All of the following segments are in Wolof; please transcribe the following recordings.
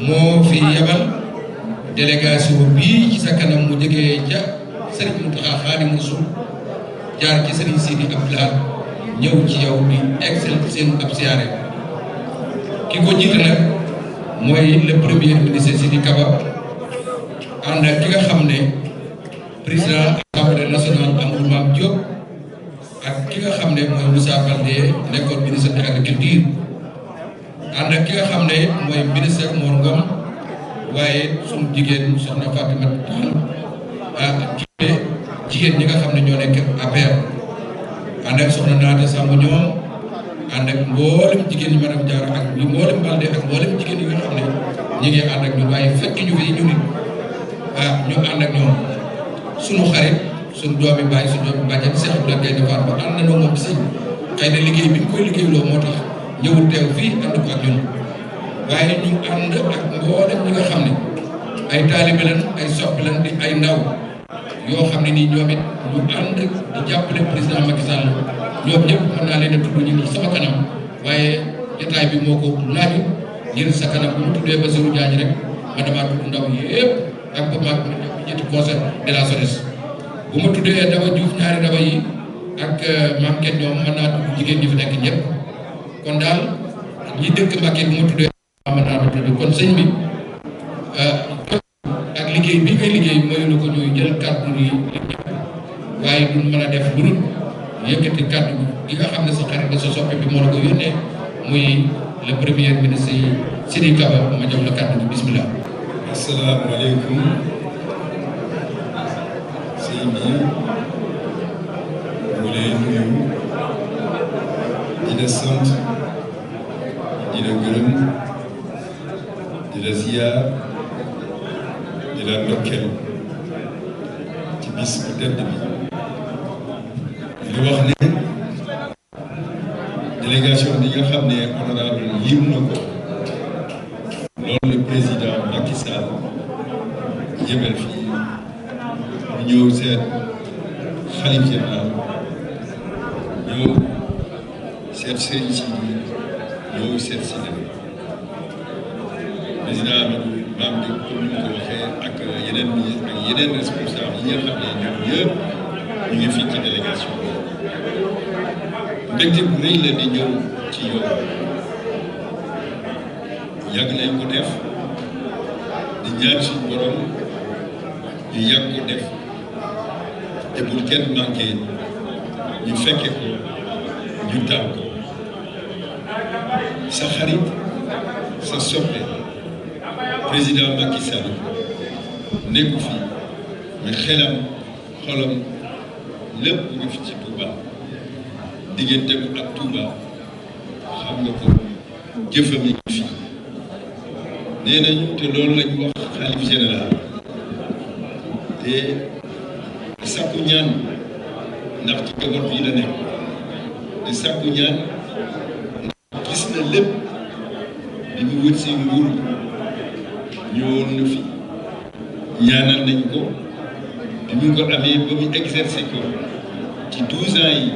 moo fi yabal délégation bii ci sa kanam mu jógee ca Serigne Mountakha Khadimou Rassoul jaar ci Serigne Sidi Abdou Lahad ñëw ci yow di excel seen ab siyaare ki ko jiite nag mooy le premier ministre Sidi Kaba ànd ak ki nga xam ne président assemblée nationale Amadou Mame Diop ak ki nga xam ne mooy Moussa Baldé nekkoon ministre de l'agriculture ànd ak ki nga xam ne mooy ministre Mor Ngom waaye sunu jigéen soxna Fatimata Tall ak jigéen ñi nga xam ne ñoo nekk APR ànd ak soxna Naata Samb ñoom ànd ak mboolem jigéen ñi madame Diarra ak mboolem Baldé ak mboolem jigéen yi nga xam ne ñu ngi ànd ak ñun waaye fekk ñu fi ñu nit ñu ànd ak ñoom sunu xarit sunu doomi baay sunu doomi bàjjen Cheikh Abdoulaye Gaye Defar ba ànd na noo moom si xëy na liggéey bi ñu koy liggéeyloo moo tax ñëwul teew fii ànd ko ak ñun waaye ñu ànd ak mboolem ñi nga xam ne ay taalibe lan ay soppi lan di ay ndaw yoo xam ne nii ñoom it ñu ànd di jàppale président Macky Sall ñoom ñëpp mën naa leen a tudd ñu ngi sama kanam waaye jotaay bi moo ko laaju ngir sa kanam bu mu tuddee Bassirou Diagne rek ma damaa tudd ndaw yëpp ak ba maag ñetti conseil de la jeunesse bu ma tuddee Daba Diouf ñaari daba yi ak maam kenn ñoom mën naa tudd jigéen ñi fi nekk ñëpp kon daal ñi dëkk Mbacké bu ma tuddee mën naa tudd kon sëñ bi ak liggéey bi ngay liggéey mooy lu ko ñuy jël kàddu yi waaye duñ mën a def lu dul yëkkati kàddu gi nga xam ne sa xarit la sa soppe bi moo la ko yónnee muy le premier ministre Sidi Kaba ma jox la kàddu gi bismillah. asalaamaaleykum sëñ bi mu lay nuyu di la sant di la gërëm di la ziyaar di la ndokkeel ci bis bu tedd bi di wax ne délégation bi nga xam ne honorable lim na ko loolu le président Macky Sall yebel fii ñu ñëw seet xalif général ñëw seet sëriñ si ñëw seet si leen président Amadou Mame Diop comme ni mu ko waxee ak yeneen responsable yi nga xam ne ñoom ñëpp ñu ngi fii ci délégation bi mbégte bu rëy la di ñëw ci yow yàgg nañ ko def di ñaan suñu borom ñu yàgg ko def te bul kenn manqué ñu fekke ko ñu taal ko sa xarit sa soppe président Macky Sall nekku fi mais xelam xolam lépp mu ngi fi ci Touba digganteem ak Touba xam nga ko jëfam yi fi nee nañu te loolu lañ wax xalif général te sàkku ñaan ndax ci njaboot bi la nekk te sàkku ñaan ndax gis na lépp bi mu wët si nguur ñëwoon na fi ñaanal nañ ko bi mu ko amee ba mu exercer ko ci 12 ans yi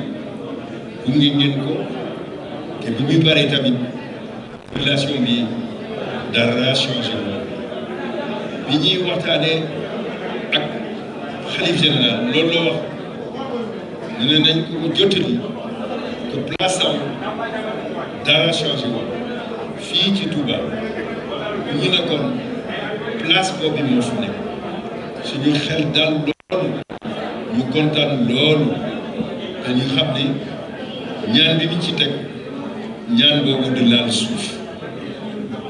gunge ngeen ko te bi muy bare tamit relation bi dara changé woon bi ñuy waxtaanee ak xalif général loolu la wax ne nañ ko jottali que place am dara changé woon fii ci Touba ñu ne kon place boobu moo fi nekk suñu xel daal loolu ñu kontaan loolu te ñu xam ne ñaan bi ñu ci teg ñaan boobu di laal suuf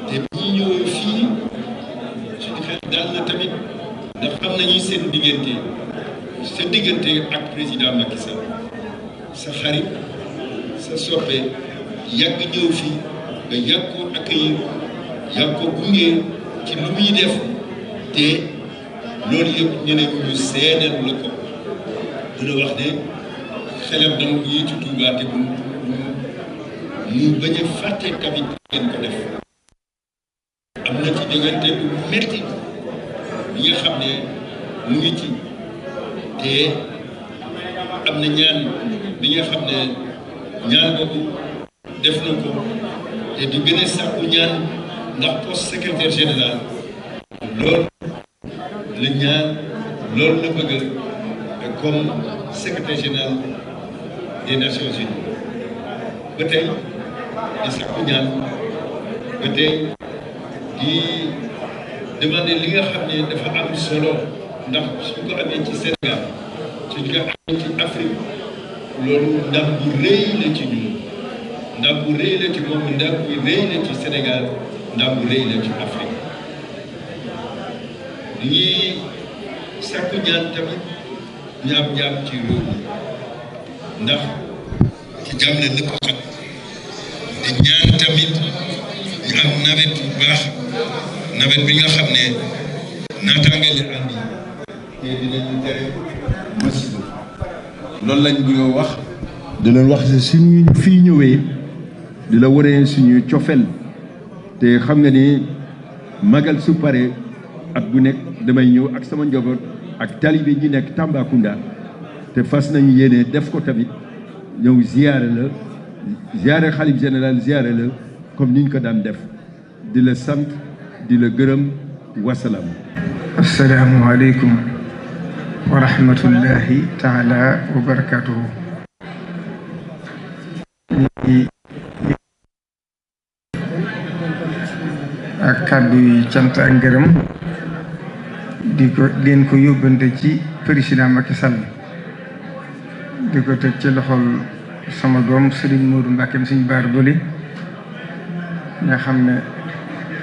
te bi ñu ñëwee fii suñu xel daal na tamit ndax xam nañu seen diggante ak président Macky Sall sa xarit sa soppe yàgg ñëw fii nga yàgg ko accueillir yàgg ko gunge ci lu muy def te loolu yëpp ñu ne ñu seedeel la ko dina wax ne xelam dama yi ci Touba te mu bañ a fàtte tamit ngeen ko def am na ci diggante bu metti bi nga xam ne mu ngi ci te am na ñaan bi nga xam ne ñaan boobu def na ko te di gën a sàkku ñaan ndax poste secrétaire général loolu la ñaan loolu la bëgg comme secrétaire général des Nations Unies ba tey di sàkku ñaan ba tey di demander li nga xam ne dafa am solo ndax suñ ko amee ci Sénégal suñ ko amee ci Afrique loolu ndam bu rëy la ci ñun ndam bu rëy la ci moom ndam bu rëy la ci Sénégal ndam bu rëy la ci Afrique ñuy sàkku ñaan tamit ñu am jàmm ci réew mi ndax ci jàmm la lépp xat di ñaan tamit ñu am nawet bu baax nawet bi nga xam ne naataange la andi te dinañu tere musiba loolu lañ bëgg a wax di leen wax ne suñu fii ñëwee di la waree suñu cofel te xam nga ni magal su pare at bu nekk damay ñëw ak sama njaboot ak talibé ñi nekk Tambacounda te fas nañu yéene def ko tamit ñëw ziyaare la ziyaare xalif général ziyaare la comme niñ ko daan def di la sant di la gërëm wasalaam. assalaamu aleykum wa rahmatullahi taala wa barakatuhu. ak kàddu yi cant ak ngërëm di ko leen ko yóbbante ci président Macky Sall di ko teg ci loxol sama doom Serigne Modou Mbacké Serigne Bara Dolly nga xam ne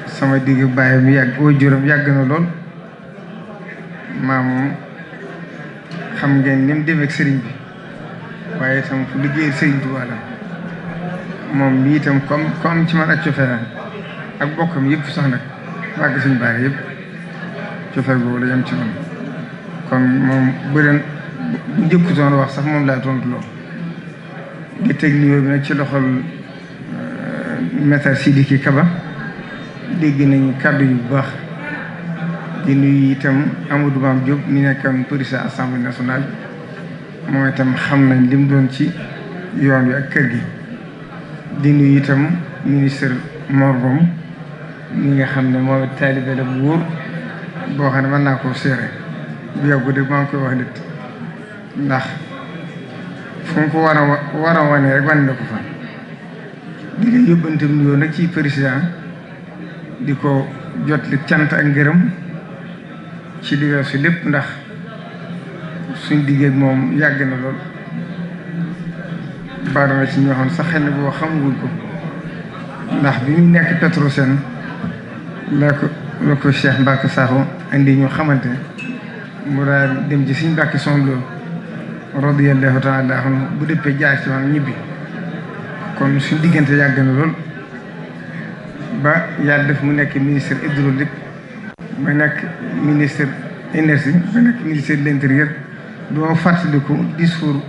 sama digg bàyyam yàgg waajuram yàgg na lool moom xam ngeen ni mu demee ak Serigne bi waaye itam fu liggéey Serigne Touba la moom mi itam comme ci man ak cofeelam ak bokkam yëpp sax nag wàgg Serigne Bara yëpp cofeel boobu la yem ci moom kon moom bu njëkkutoon wax sax moom laa tontu loo di teg nuyoo bi nag ci loxol Maître Sidiki Kaba dégg nañu kàddu yu bu baax di nuyu itam Amadou Mame Diop mi nekkoon président assemblée nationale moom itam xam nañ li mu doon ci yoon wi ak kër gi di nuyu itam ministre Mor Ngom mi nga xam ne moom taalibe la bu wóor boo xam ne mën naa koo seere bu yàggu de maa ngi koy wax nit ndax fu mu ko war a wane rek wane na ko fa di la yóbbantam nuyoo nag ci président di ko jot li cant ak ngërëm ci li weesu lépp ndax suñ diggee ak moom yàgg na lool bari na ci ñoo xam sax xëy na boo xamagul ko ndax bi ñu nekk Petrosen la ko Cheikh Mbacke Sakho indi ñu xamante mu daal dem ci suñ Mbacke son loolu radiyallahu taala anhu bu dëppee jaar ci man ñibbi kon suñ diggante yàgg na lool ba yàlla def mu nekk ministre hydraulique ba nekk ministre énergie ba nekk ministre de l'intérieur doo fàttaliku discours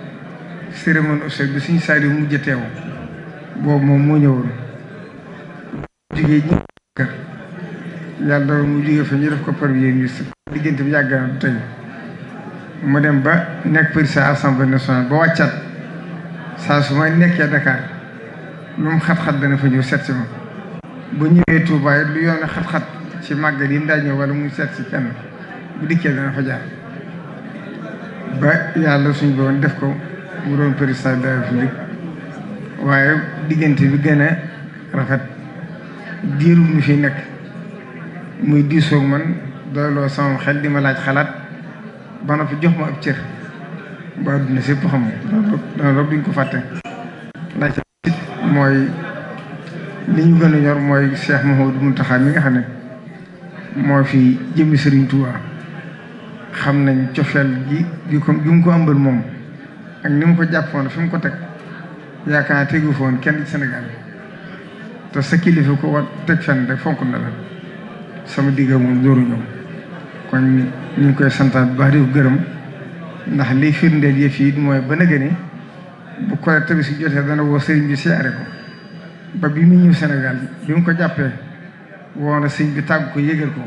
cérémonie officielle bi suñu saali mujj teew boobu moom moo ñëwoon jógee ñi kër yàlla mu jógee fa ñu def ko premier ministre diggante bi yàgg na du tey mu dem ba nekk président assemblée nationale ba wàccaat saa su ma nekkee Dakar lu mu xat-xat dana fa ñëw seet si ma bu ñëwee Touba lu yoon xat-xat ci màggal yi mu daa ñëw wala mu seet si kenn bu dikkee dana fa jaar ba yàlla suñ boon def ko mu doon président de la République waaye diggante bi gën a rafet diiru mu fi nekk muy diisoog man doyloo sama xel di ma laaj xalaat ba noppi jox ma ab cër ba adduna sépp xam loolu duñ ko fàtte laaj mooy li ñu gën a ñor mooy Cheikh Mouhamadou Mountakha mi nga xam ne moo fi jëmmi Serigne Touba xam nañ cofeel gi mu ko ëmbal moom ak ni mu ko jàppoon fi mu ko teg yaakaar naa tegu foon kenn ci Sénégal te sa kilifa ko war teg fenn rek fonk na la sama digga moom dooru ñëw kon ñu ngi koy santaat bu baax di ko gërëm ndax liy firndeel yëf yi mooy ba nëgë ni bu ko Tabaski jotee dana woo sëriñ bi siyaare ko ba bi mu ñëw Sénégal bi mu ko jàppee woo na sëriñ bi tàgg ko yëgal ko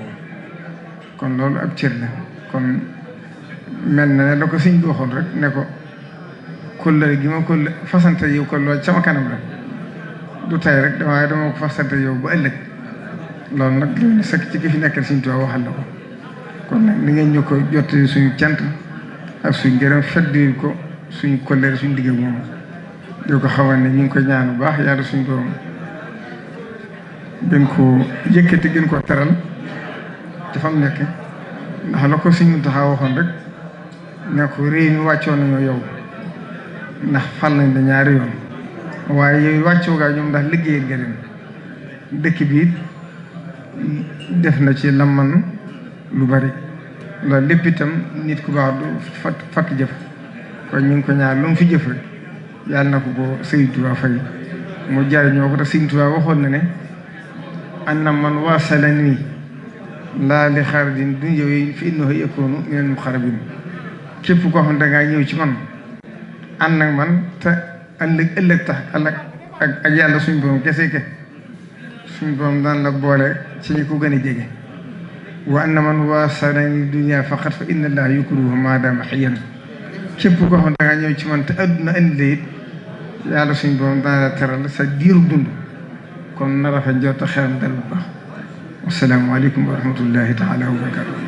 kon loolu ab cër la kon mel na ne la ko sëriñ bi waxoon rek ne ko kóllëre gi ma ko fasante yow ko lool sama kanam la du tey rek dama ko fasante yow ba ëllëg loolu nag loolu sëkk ci ki fi nekkal Sëriñ Tuubaa waxal na ko kon nag ni ngeen ñu ko jottali suñu cant ak suñu gërëm feddi ko suñu kolleer suñu digg moom di ko xamal ne ñu ngi ko ñaan bu baax yàlla suñu borom gën koo yëkkati gën koo teral ci fa mu nekk ndax la ko Sëriñ Muntaxa waxoon rek ne ko réew mi wàccoo nañoo yow ndax fal nañ da ñaari yoon waaye yooyu wàccoo gaa ñoom ndax liggéeyal nga leen dëkk bi def na ci lamman lu bari loolu lépp itam nit ku baax du fakk jëf kon ñu ngi ko ñaar lu mu fi jëf rek yàlla na ko Sëriñ Tuubaa fay mu jariñoo ko te Sëriñ Tuubaa waxoon na ne anna man waasalani laa li xaradin dunyawiyyin fa innahu yakunu minal muqarrabin képp koo xam ne dangaa ñëw ci man ànd ak man te ëllëg tax ak yàlla suñ borom kese suñ borom daan la boole ci ñi ko gën a jege wa anna man waasalani dunya faqat fa inna allaha yukrimuhu ma dama hayyan képp koo xam ne dangaa ñëw ci man te adduna indi la it yàlla suñ borom daan la teral sa diiru dund kon na rafet njort xelam dal bu baax. Assalaamu aleykum wa rahmatullahi taala wa barakaatu.